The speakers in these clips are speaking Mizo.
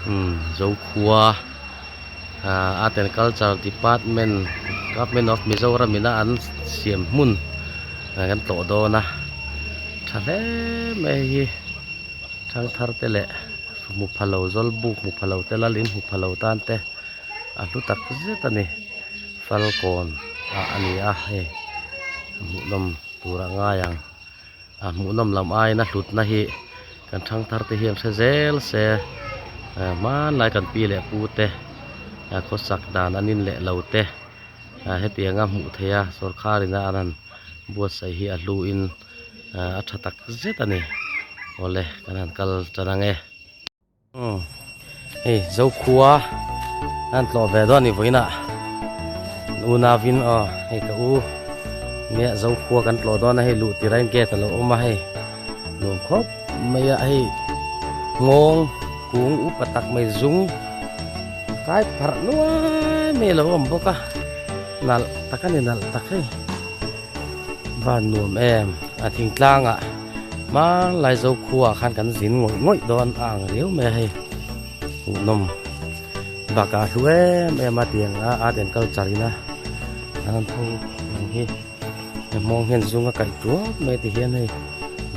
Umm Zokhua ah Art and Culture Department Government of Mizoram ina an siam hmun kan tlawh dawn a tha hle mai hei hi thangthar te leh hmu pha lo zawlbuk hmu pha lo te lalin hmu pha lo tan te a hlu tak zet a ni falkawn ah a ni a hei hmuhnawm tur a ngai ang. A hmuhnawm lam aiin a hlutna hi kan thangthar te hian hre zel se hmanlai kan pi leh pu te khawsak dan an in leh lo te hetianga hmuh theih a sawrkar ina an han buatsaih hi a hlu in a tha tak zet a ni awle kan han kal tan ang e. Umm hei Zokhua an tlawh ve dawn a ni vawiinah unauin aw hei ka u nia Zokhua kan tlawh dawn a hei luh tirah hian gate a lo awm a hei nuam khawp mai a hei nghawng kung upa tak mai zung kai pharh nuai mai a lo awm bawk a nalh tak a ni nalh tak hei. Van nuam em a thingtlangah hmanlai Zokhua khan kan zin ngawih ngawih dawn a ang riau mai a hei hmuhnawm bakah a hlu em em a tiang a art and culture ina an han tho ang hi he hmawng hian zung a kaih tuap mai ti hian hei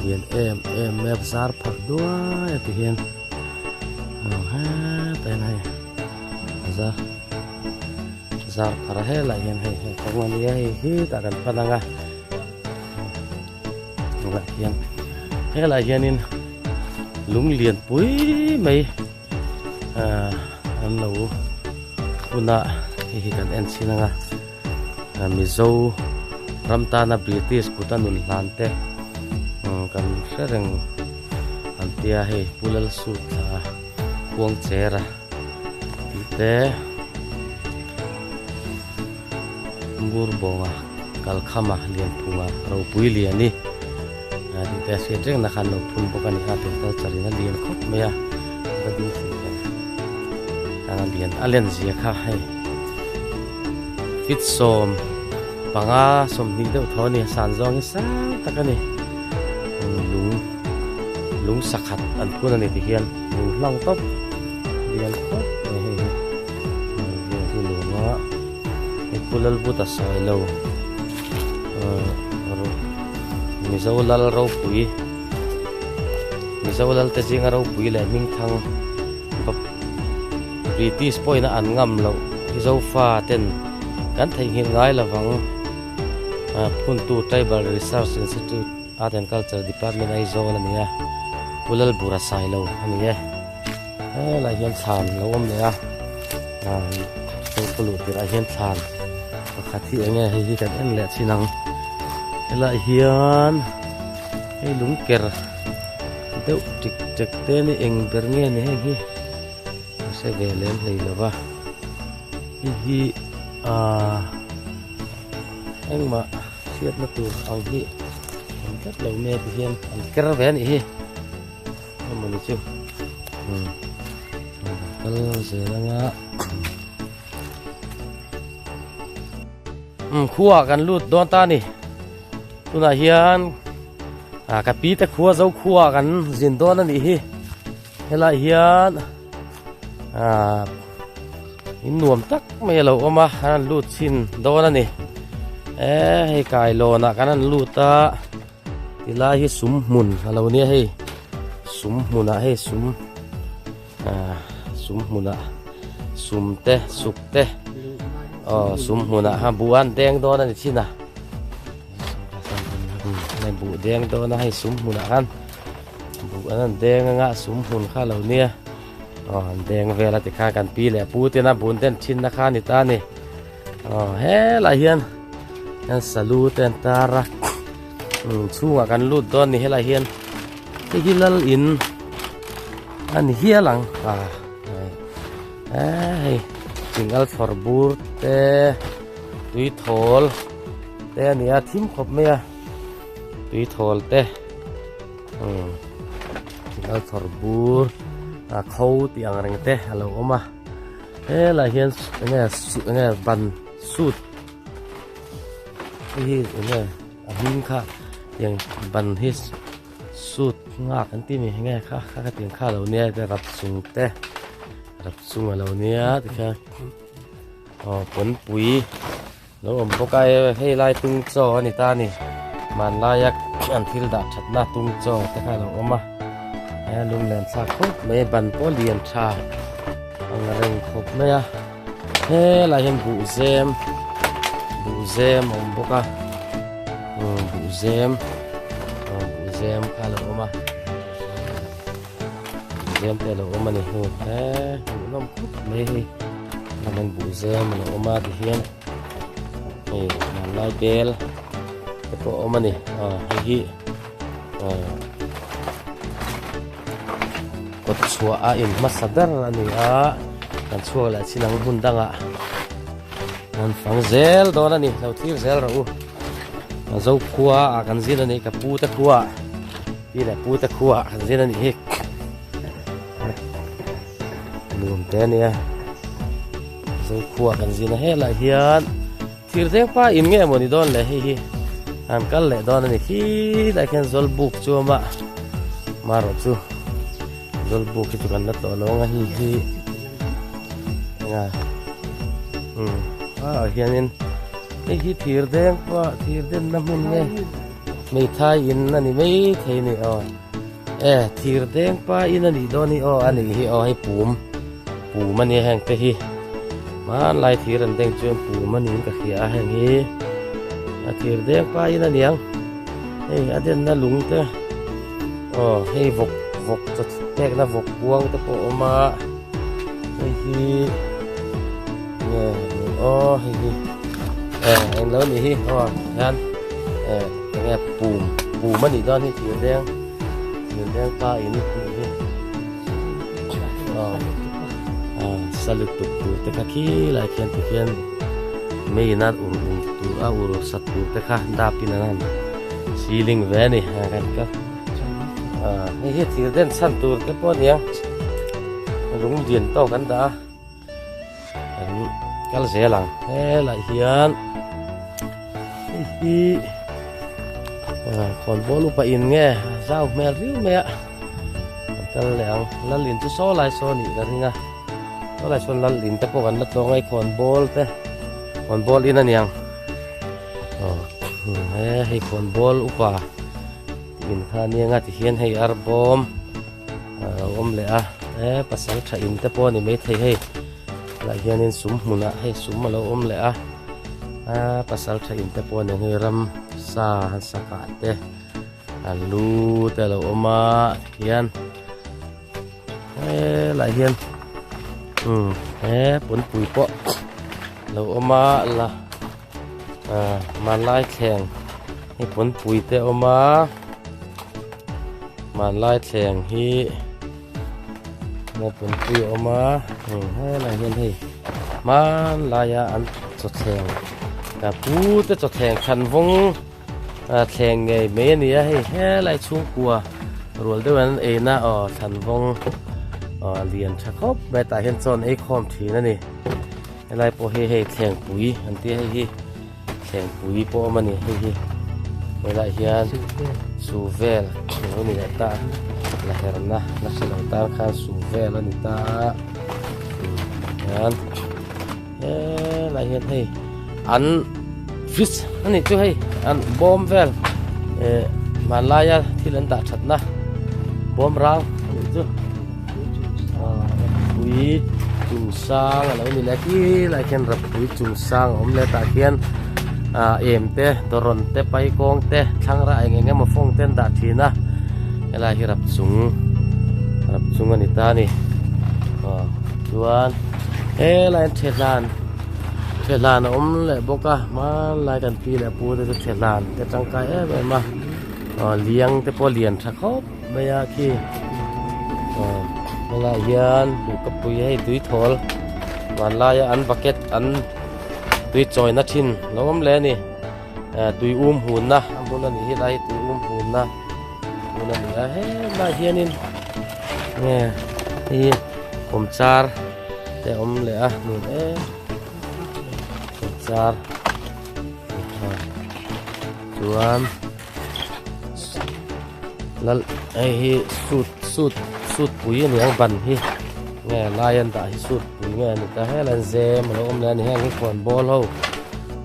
lian em em mai a zar pharh duai a ti hian aw hetah hian hei a zar. Zar phar a helai hian hei hei kawng a nia hei hi tah kan pan ang a tunah hian helai hianin lung lian pui mai ah an lo hun a hei hi kan en chhin ang a Mizo ram tana British kut a nun hlan te kan hre reng an tia hei Pu Lalsutthla Khuangchera. Tih te Ngurbawnga Kalkhama Lianphunga ropui liani tih te a hriat reng na khan lo phun bawk a ni a tel culture in a lian khawp mai a va ding thei ve a lian a len zia kha hei fit 15 20 deuh thaw a ni san zawng hi sang tak a ni lung lung sakhat an phun a ni ti hian. Lung hlang tawp lian khawp mai hei hi vel hi nuam a hei pu Lalbuta Sailo Mizo lal ropui Mizo lal te zinga ropui leh hmingthang British pawhin a an ngam loh Mizo fa ten kan theihnghilh ngai lovang phuntu Tribal Research Institute Art and Culture Department Aizawl a ni a, Pu Lalbura Sailo a ni e. Helai hian thlan lo awm leh a, chawlhkaw luh tirah hian thlan pakhat hi eng nge hei hi kan en leh chin ang. Helai hian hei lungker deuh ṭik ṭek te ni eng ber nge ni heng hi a hre ve lem hlei lo va, hei hi aaa engmah. Hriatna tur ang hi awm tlat lo mai a ti hian an ker ve a nih hi emawni chu umm kal zel anga umm khuaah kan lut dawn ta a ni tunah hian ah ka pi te khua zo khuaah kan zin dawn a nih hi helaiah hian ah in nuam tak mai a lo awm a an han lut chhin dawn a ni eh hei kailawn ah kan han lut a tilai hi sum hmun a lo nia hei sum hmun ah hei sum ah sum hmun ah sum te suk te aw sum hmun ah buh an deng dawn a ni thin a buh deng dawn a hei sum hmun ah khan buh an han deng anga sum hmun kha a lo nia. Aw an deng vel a tikhan kan pi leh pu ten a bun ten thin na kha a ni ta a ni aw helaiah hian hian salu te an tar a umm chhungah kan lut dawn a ni helaiah hian hei hi lal in a ni hial ang ah hei chingal thlawr bur te tui thawl te a ni a thim khawp mai a tui thawl te. Umm chingal thlawr bur a kho tih ang reng te a lo awm a helaiah hian enge enge ban suit hei hi enge a hming kha tiang ban hi suit nghak an tih mi enge kha kha tiang kha a lo nia rap chung te. Rap chung a lo nia tikhian aw pawnpui lo awm bawk a hei lai tung chaw a ni ta a ni hmanlaia an thil dah thatna tung chaw te kha a lo awm a he lunglen thlak khawp mai a ban pawh lian tha ang reng khawp mai a helai hian buhzem buhzem a awm bawk a buhzem buhzem kha a lo awm a. Zem te a lo awm a ni hnu he hmuhnawm khawp mai hei lamah buh zem a lo awm a tihian hei hmanlai bel te pawh a awm a ni aw hei hi aw kawt chhuah a in hmasa ber a ni a kan chhuak leh chin ang hmun dangah an fang zel dawn a ni lo thlir zel rawh u Zokhua ah kan zin a ni ka pu te khua ah. Pi leh pu te khuah han zin a nih hi nuam te a nia zo khuah kan zin a helai hian thir deng pa in nge maw ni dawn le hei hi an kal leh dawn a ni khilai khian zawlbuk chu a awm a marawh chu zawlbuk hi chu kan la tawh lo ang a hei hi enga umm ah hianin hei hi thir deng pawh thir denna hmun nge. Hmeithai in a ni mai thei a ni aw e thir deng pa in a nih dawn hi aw a nih hi aw hei pum pum a nia heng te hi hmanlai thir an deng chuan pum a niin ka hria a heng hi a thir deng pa in a niang hei a denna lung te aw hei vawk vawk chaw pekna vawk kuang te pawh a awm a hei hi nge aw hei hi eh englo a nih hi aw hian. Eh enge pum pum a nih dawn hi thir deng thir deng pa in nih hi aw ah sa lutuk tur te kha khilai khian ti khian mei in a ur ur tur a ur sat tur te kha dap in an han ceiling ve a ni ah kan ka ah hei hi thir den chhan tur te pawh a ni ang lung lian tawk an dah a. Kan kal zel ang helai hian hei hi khawnbawl upa in nge zau hmel riau mai a kan kal leh ang lal in chu saw lai saw nih ka ring a saw lai sawn lal in te pawh kan la tlawng a khawnbawl te khawnbawl in a niang aw he hei khawnbawl upa in kha a nia nga tihian hei arbawm. a lo awm leh a he pasal tha in te pawh a ni maithei hei tunah hianin sum hmunah hei sum a lo awm leh a aa pasal tha in te pawh a ni hei ram sa han sakah te a lu te a lo awm a tihian helai hian umm he pawnpui pawh a lo awm a la ah hmanlai thleng hei pawnpui te a awm a hmanlai thleng hi pawnpui a awm a helai hian hei hmanlaia an chawthleng ka pu te chawthleng thlan vawng ah thleng ngei mai a ni a hei helai chhungkua rual deuh an ei na aw thlan vawng aw lian tha khawp mai tah hian chaw an ei khawm thin a ni. Helai pawh hi hei thlengpui an tia hei hi thlengpui pawh a awm a ni hei hi helaiah hian su vel alo ni leh ta la herna la hre lo tan khan su vel a ni ta a hian helai hian hei an fridge a nih chu hei an bawm vel eh hmanlaia thil an dah thatna bawm rang a nih chu. Rappui chung sang a lo ni leh khilaiah khian rappui chung sang a awm leh tah khian ah em te dawrawn te paikawng te thlangra eng eng emaw fawng te an dah thin a helai hi rap chung rap chung a ni ta a ni aw chuan helai an thehlan thehlan a awm leh bawk a hmanlai kan pi leh pu te chu thehlan te tangkai em em a aw liang te pawh lian tha khawp. Mai a khi aw helaiah hian luhkapui hei tui thawl vanlaia an bucket an tui chawina thin lo awm leh a ni eh tui um hunna a hmun a nih hi lai hi tui um hunna hmun a ni a helaiah hianin nge hei hi kawmchar te a awm leh a hmun em kawmchar chuan. Lal hei hi suit suit suit pui a ni ang ban hi. Nge lai an dah hi suit pui nge a ni ta helai an zem a lo awm leh a ni heng hi khuan bawl ho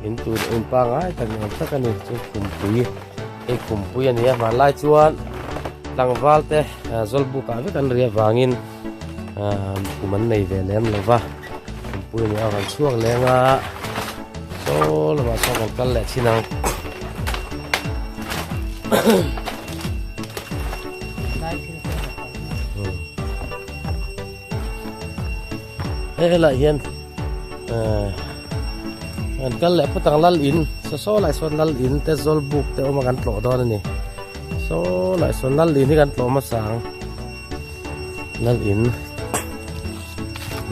in tur in pangai tak ni awm tak a ni chu khumpui hei khumpui a ni a hmanlai chuan tlangval te zawlbuk ah vek an ri avangin ahh kum an nei ve lem lo va khumpui a ni a rawn chhuak leng a saw lamah sawn kan kal leh thin ang. Hei helai hian eh an kal leh phawt ang lal in saw saw lai sawn lal in te zawl buk te awm a kan tlawh dawn a ni saw lai sawn lal in hi kan tlawh hmasa ang lal in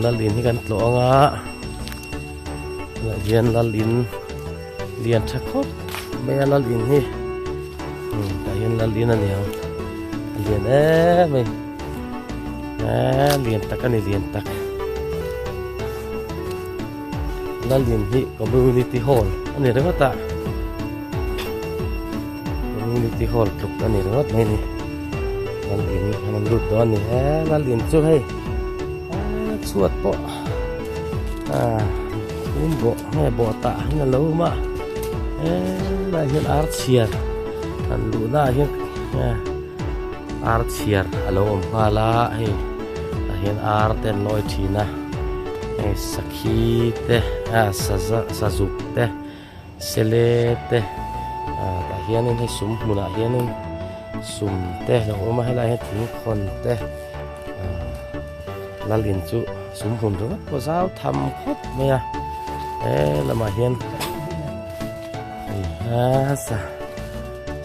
lal in hi kan tlawh ang a tunah hian lal in lian tha khawp mai a lal in hi tah hian lal in a ni ang a lian em mai eee lian tak a ni lian tak lal in hi community hall a ni ringawt a community hall tluk a ni ringawt mai a ni lal in an rawn lut dawn a ni he lal in chu hei eee chhuat pawh ah phum bawh nge bawh tah hian a lo awm a helaiah hian ar chhiar an luhna ah hian ar chhiar a lo awm nghal a hei tah hian ar te an lawi thin a hei sakhi te ah saza sazuk te sele te ah tah hianin hei sum hmunah hianin sum te a lo awm a helaiah hian thingkhawn te ah lal in chu sum hmun ringawt pawh zau tham khawp mai a he lamah hian hei hasa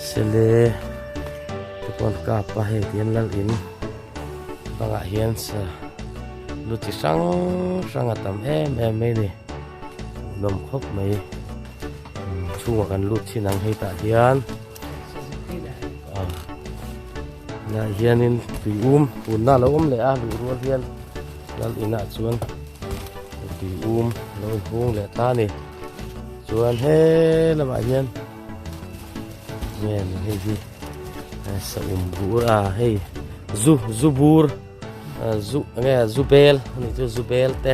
sele te pawh an kap a hei tihian lal in bangah hian sa lu chi hrang hrang a tam em em mai a ni hmuhnawm khawp mai chhungah kan lut chin ang hei tah hian. Tunah hianin tui um punna a lo awm leh a luh rual hian lal inah chuan tui um a lo inhung leh ta a ni chuan he lamah hian nge ni hei hi saum bur a hei zu zu bur zu nge zu bel a nih chu zu bel te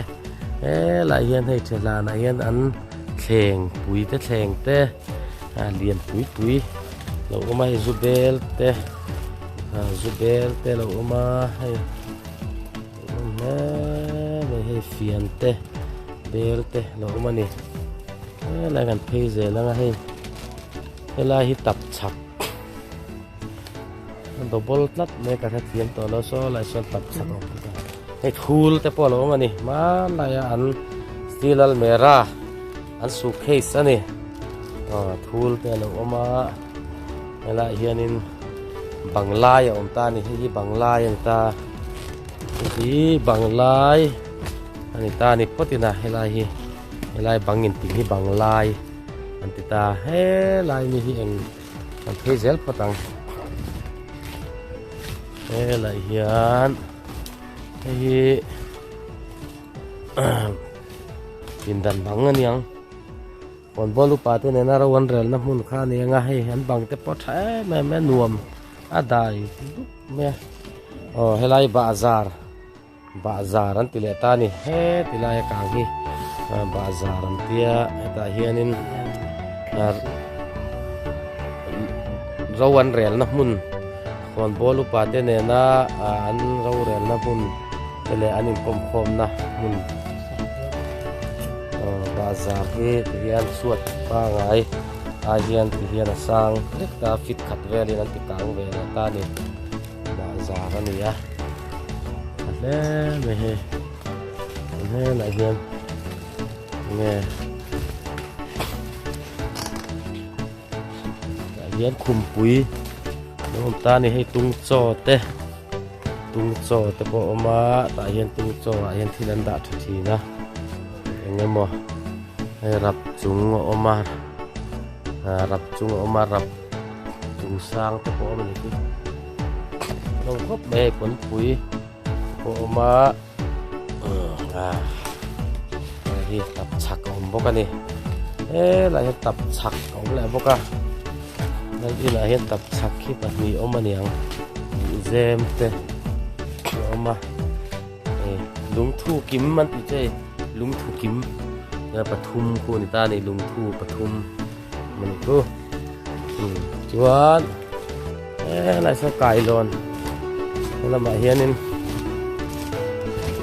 helaiah hian hei thehlanah hian an thleng pui te thleng te. A lian pui pui lo awm a hei zu bel te ah zu bel te lo awm a hei awm hle mai hei fian te bel te lo awm a ni helai kan phei zel ang a hei helai hi tap chhak a double tlat mai ka hrethiam tawh lo saw lai sawn tap chhak a awm bawk a hei thul te pawh a lo awm a ni hmanlai a an steel almera. An suitcase a ni aw thul te a lo awm a helaiah hianin banglai a awm ta a ni hei hi banglai a ni ta hei hi banglai a ni ta a ni phawt in a helai hi helai bang intih hi banglai an ti ta helai mi hi eng an phei zel phawt ang helai hian hei hi. Pindan bang a niang khawnbawl upa te nena ro an relna hmun kha a ni ang a hei an bang te pawh tha em em a nuam a dai dup mai a aw helai bahzar bahzar an ti leh ta a ni heti laia kang hi bahzar an tia hetah hianin ro an relna hmun khawnbawl upa te nena an rorelna hmun. Te leh an inkawm khawmna hmun bahzar hi ti hian chhuat pangai ai hian ti hian a sang hlek a fit khat velin an ti kang ve leh ta a ni bahzar a ni a a hle mai hei a hnenah hian enge tah hian khumpui a awm ta a ni hei tung chaw te tung chaw te pawh a awm a tah hian tung chaw ah hian thil an dah tha thin a eng emaw hei rap chung a awm a ah rap chung a awm a rap chung sang te pawh a awm a ni chu a awm khawp mai hei pawnpui pawh a awm a ah hei hi tap chhak a awm bawk a ni helaiah hian tap chhak a awm leh bawk a lal inah hian tap chhak hi pahnih a awm a niang buhzem te a awm a hei. Lungthu kim an tih chu hei lungthu kim pathum khu a ni ta a ni lungthu pathum a nih chu chuan helai saw kailawn helamah hianin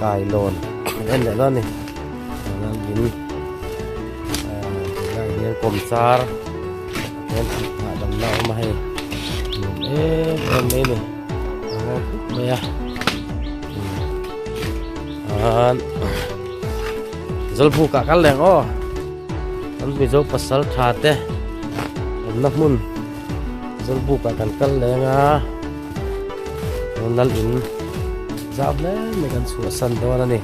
kailawn an en leh dawn a ni in tunah hian kawmchar hian hahdamna a awm a hei nuam em em mai a ni. A ngawi khawp mai a chuan zawlbuk ah kal leh ang aw kan mizo pasal tha te awmna hmun zawlbuk ah kan kal leng a lal in zau hle mai kan chhuahsan dawn a ni.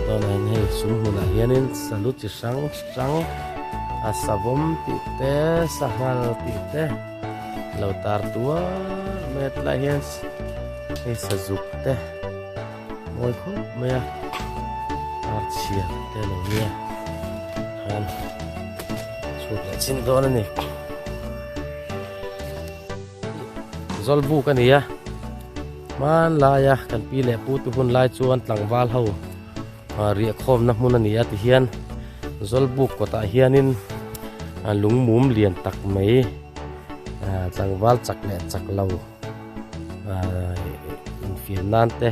Tunah hei sum hmunah hianin salu chi hrang hrang a savawm tih te sanghal tih te lo tar tuar mai a tilai hian hei sazuk te mawi khawp mai a tar chhiar te a lo nia khan chhut leh chin dawn a ni zawlbuk a ni a. Hmanlaia kan pi leh pu te hun lai chuan tlangval ho riahkhawmna hmun a ni a tihian Zawlbuk kawtah hianin lungmum lian tak mai tlangval chak leh chak lo infiam nan te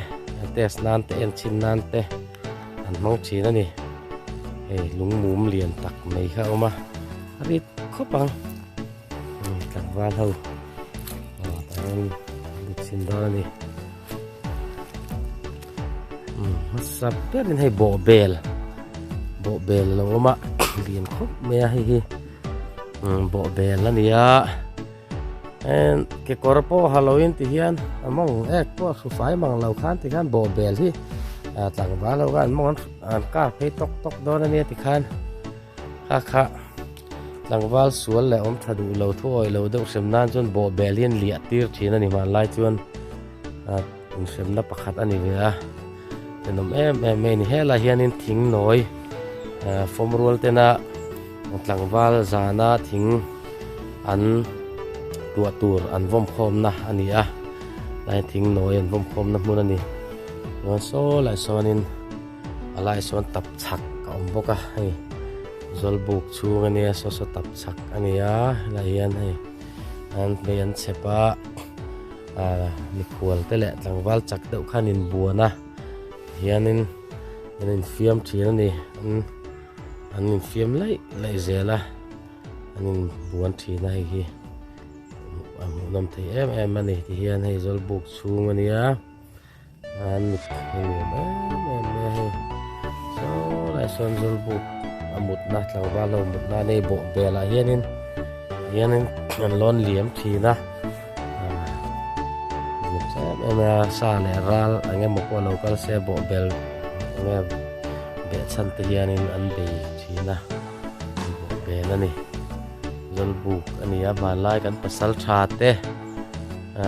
test nan te enchhin nan te an hmang thin a ni hei lungmum lian tak mai kha a awm a a rit khawp ang. Tlangval ho tah hian an chhin dawn a ni hmasa berin hei bawhbel bawhbel a lo awm a lian khawp mai a hei hi bawhbel a ni a kekawr pawh ha lo in ti hian a mawng ek pawh a hru fai mang lo khan ti khan bawhbel hi tlangval ho khan an mawng an kar phei tawk tawk dawn a nia ti khan. Kha kha tlangval sual leh awm tha duh lo thu awih lo deuh hrem nan chuan bawhbel hi an liah tir thin a ni hmanlai chuan inhremna pakhat a ni ve a tenawm em em mai a ni helai hianin thing nawi fawm rual tena tlangval zana thing an tuah tur an vawm khawmna a ni a tlai thing nawi an vawm khawmna hmun a ni chuan saw lai sawnin. A laiah sawn tap chhak a awm bawk a hei zawlbuk chhung a nia saw saw tap chhak a ni a helaiah hian hei an hmei an chhep a ah mikhual te leh tlangval chak deuh khan inbuan a hianin an infiam thin a ni an an infiam laih laih zel a an inbuan thin a hei hi a hmuhnawm thei em em a ni tihian hei zawlbuk chhung a nia. An mit a nuam em em mai a hei saw lai sawn zawlbuk a mutna tlangval ho mutna a nei bawh velah hianin hianin an lawn liam thin a ah nuam em em a sa leh ral eng emaw pawh lo kal se bawh bel eng nge beh chhan te hianin an bei thin a bawh bel a ni zawlbuk a ni a hmanlai kan pasal tha te.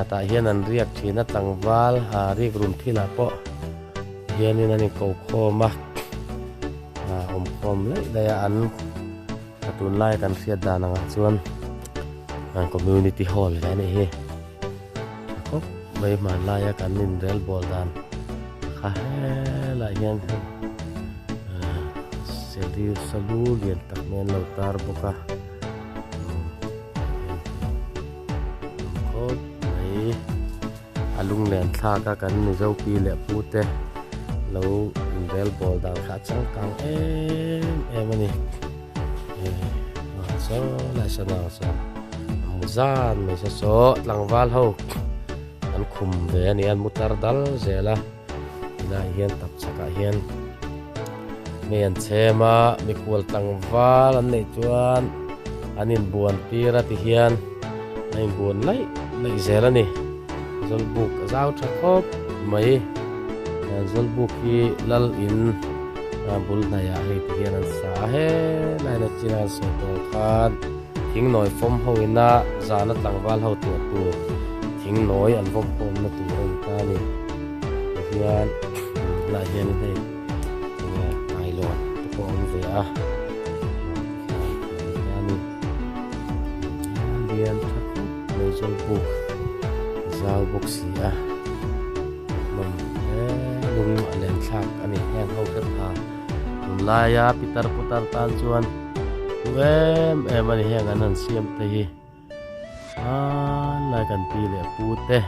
Tah hian an riak thin a tlangval rik rum thilah pawh hianin an inko khawm a awm khawm laih laih a an tunlai kan hriat dan angah chuan community hall ve a nih hi tha khawp mai hmanlaia kan inrel bawl dan kha helaiah hian hei salu lian tak mai an lo tar bawk a. Khawp mai a lunglen thlak a kan Mizo pi leh pu te lo inrel bawl dan kha a changkang em em a ni saw lai saw nang saw a mu zan mai saw saw tlangval ho an khum ve a ni a an mu tar dal zel a tilaiah hian tapchhakah hian hmei an chhem a mikhual tlangval an neih chuan an inbuan tir a ti hian a inbuan laih laih zel a ni zawlbuk a zau tha khawp mai zawlbuk hi lal in bul hnaiah hei ti hian an sa a helai na chin a an sawi tawh ang khan thing nawi fawm ho ina zana tlangval ho tuah tur thing nawi an vawm khawmna tur a ni ta a ni tihian tunah hian hei enge kailawn te pawh a awm ve a a ni lian tha khawp mai. Zawlbuk zau bawk si a hnawm hle lung a len thlak a ni heng ho te pha tunlaia pitar putar tan chuan hlu em em a ni heng an han siam te hi hmanlai kan pi leh pu te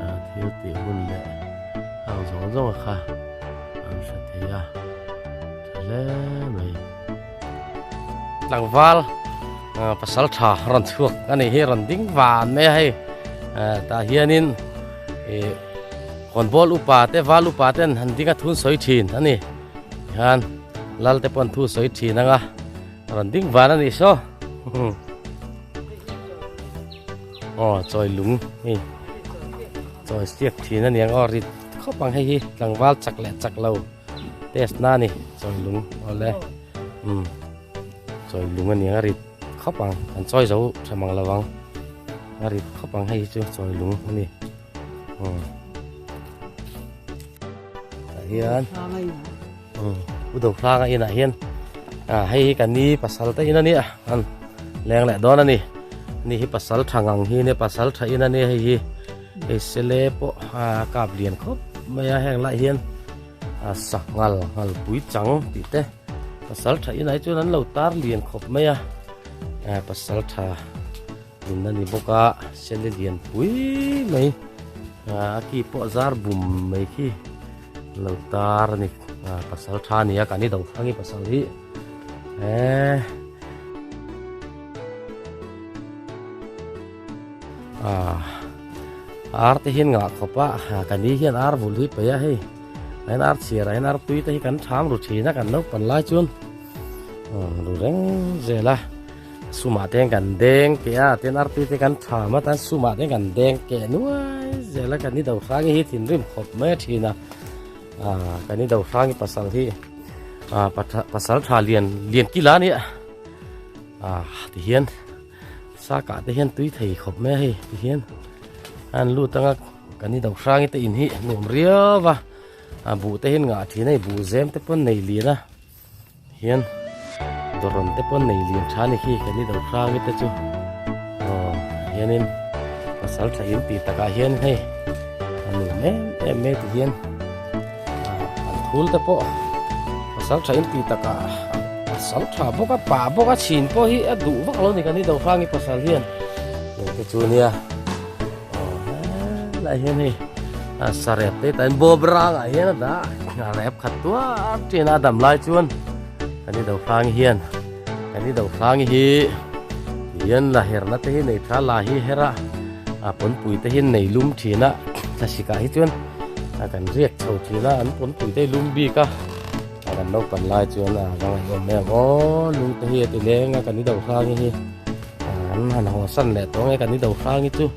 ah thil tih hun leh hang zawng zawng a kha an hre thei a tha hle mai. Tlangval pasal tha rawn chhuak a nih hi rawn ding van mai a hei tah hianin ih khawnbawl upa te val upa ten han ding a thun sawi thin a ni tihian lal te pawh an thu sawi thin ang a rawn ding van a nih saw aw chawi lung hei chawi siak thin a ni ang aw rit khawp ang hei hi tlangval chak leh chak lo. Test na ani chawi lung awle umm chawi lung a ni ang a rit khawp ang an chawi zo tha mang lo ang a rit khawp ang hei hi chu chawi lung a ni umm tah hian umm u do hranga inah hian ah hei hi ka ni pasal te in a nia an leng leh dawn a ni ni hi pasal tha ngang hi nia pasal tha in a nia hei hi. Hei sele pawh a kap lian khawp mai a heng lai hian a sanghal nghal pui chang tih te pasal tha inah hi chuan an lo tar lian khawp mai a pasal tha in a ni bawk a sele lian pui mai a ki pawh zar bum mai khi lo tar a ni pasal tha a ni a kan i do thlang i pasal hi eee. Ar te hian ngah khawp a ka ni hian ar vul hi paih a hei hian ar chhiar ah hian ar tui te hi kan tham ru thin a kan naupang lai chuan ru reng zel a sumah te hian kan deng keh a tin ar tui te kan tham a tan sumah te hian kan deng keh nuai zel a ka ni do hrang hi thinrim khawp mai a thin a ka ni do hrang hi pasal hi pasal tha lian lian kila a nia tihian. Sakah te hian tui thei khawp mai a hei ti hian an lut anga kan i do hrangi te in hi nuam riau a a buh te hian ngah thin a hei buh zem te pawn nei lian a hian dawrawn te pawn nei lian tha a ni khi kan i do hrangi te chu aw hianin pasal tha in tih takah hian hei a nuam em em mai ti hian. An thul te pawh pasal tha in tih takah pasal tha bawk a pa bawk a chhin pawh hi a duh vak lo ni kan ni do hrangi pasal hian heng te chu nia aw helai hian hei a sarep te tan bawm rangah hian a dah a rep khat tuar ṭin a dam lai chuan kan ni do hrangi hian kan ni do hrangi hi hian la herna te hi nei tha la hi her a a pawnpui te hi nei lum thin a thlasik ah hi chuan a kan riak chho thin a an pawnpui te hi lum bik a a kan naupang lai chuan a va ngaihawm em aw lung te hi a ti leng a kan i do hrang hi an han haw san leh tawh ang e kan i do hrang hi chu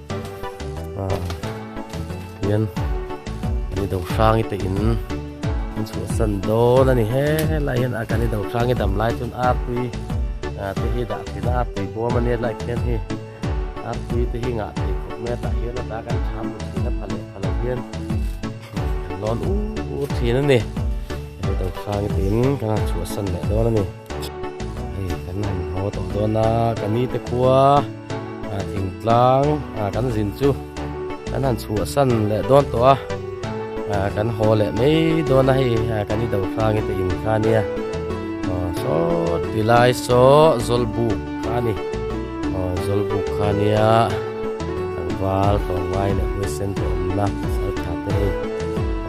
ah hian kan i do hrang hi te in an chhuah san dawn a ni helai hian a kan i do hrang hi dam lai chuan artui te hi dah thin a artui bawm a nia lai khian hei. Artui te hi ngah theih khawp mai a tah hian a ta kan tham ru thin a pha leh pha lo hian kan lawn ur ur thin a ni hei do hrang tin kan han chhuah san leh dawn a ni hei kan han haw tawh dawn a ka ni te khua ah thingtlang ah kan zin chu kan han chhuah san leh dawn tawh a ah kan haw leh mai dawn a hei kan i do hrang te in kha nia aw saw tilai saw zawlbuk kha a ni. Aw zawlbuk kha nia tlangval tlawmngai leh huaisen te awmna pasal tha te hei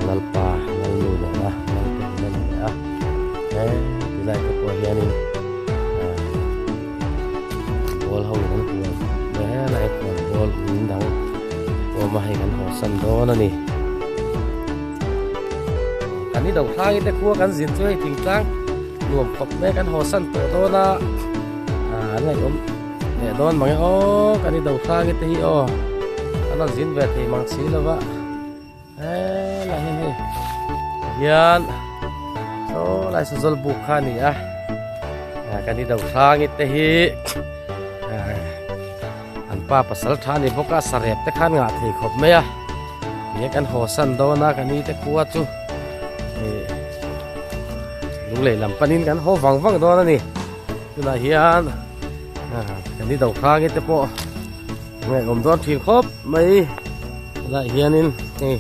lalpa lalnu leh a naute in a ni leh a he tilai te pawh hianin ah ball ho in an hual helai khawn ball in dang awm a hei kan haw san dawn a ni kan i do hlangi te khua kan zin chu hei thingtlang nuam khawp mai kan haw san tawh dawn a. An ngaihawm leh dawn mang e aw kan i do hrang te hi aw an rawn zin ve thei mang si lo va helai hian hei hian saw lai saw zawl buk kha a ni a kan i do hrang te hi an pa pasal tha a ni bawk a sarep te khan ngah thei khawp mai a nia kan haw san dawn a kan i te khua chu hei lunglei lam panin kan haw vang vang dawn a ni. Tunah hian kan i do hrangi te pawh Ngaihawm dawn thin khawp mai helaiah hianin hei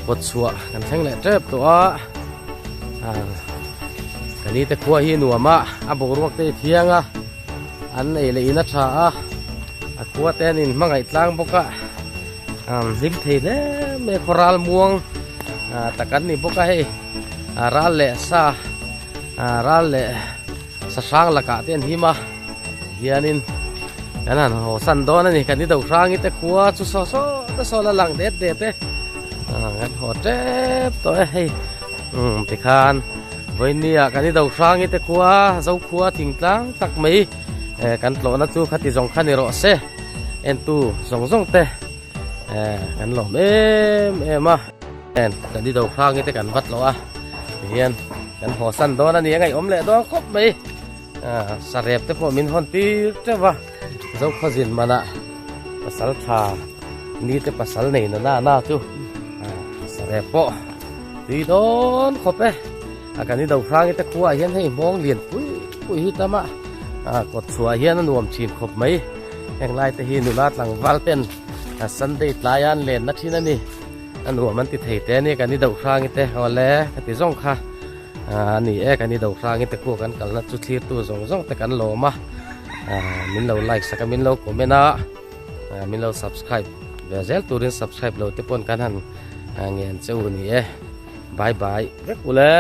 kawt chhuah kan thleng leh tep tawh a ka ni te khua hi nuam a a boruak te hi thiang a an ei leh in a tha a a khua te an in hmangaih tlang bawk a hlim thei hle mai a khawral muang tak an ni bawk a hei ral leh sa ral leh sa hrang lakah te an him a. Hianin kan han haw san dawn a ni kan ni do hrangi te khua chu saw saw te saw la lang det det e kan haw tep tawh e hei umm tikhan vawinia kan ni do hrangi te khua zo khua thingtlang tak mai eh kan tlawhna chu khati zawng kha ni rawh se entu zawng zawng te eh kan lawm em em a en kan ni do hrangi te kan vat loh a tihian kan haw san dawn a ni a ngaihawm leh dawn khawp mai. Sarep te pawh min hawn tir teuh va, Zokhawzin manah pasal tha ni te pasal nei na na na chu sarep pawh tui dawn khawp e. A kan i do hrang te khuaah hian hei hmawng lian pui pui hi tam a, kawt chhuah hian a nuam thin khawp mai. Heng lai te hi nula tlangval ten Sunday tlai a an len na thin a ni, a nuam an ti thei te a ni kan i do hrang te awle ka ti zawng kha. A ni e kan i do hrangin te khuak an kalna chu thlirtu zawng zawng te kan lawm a min lo like sak a min lo comment a min lo subscribe ve zel turin subscribe lo te pawn kan han ngen che u ni e bye bye vek ule.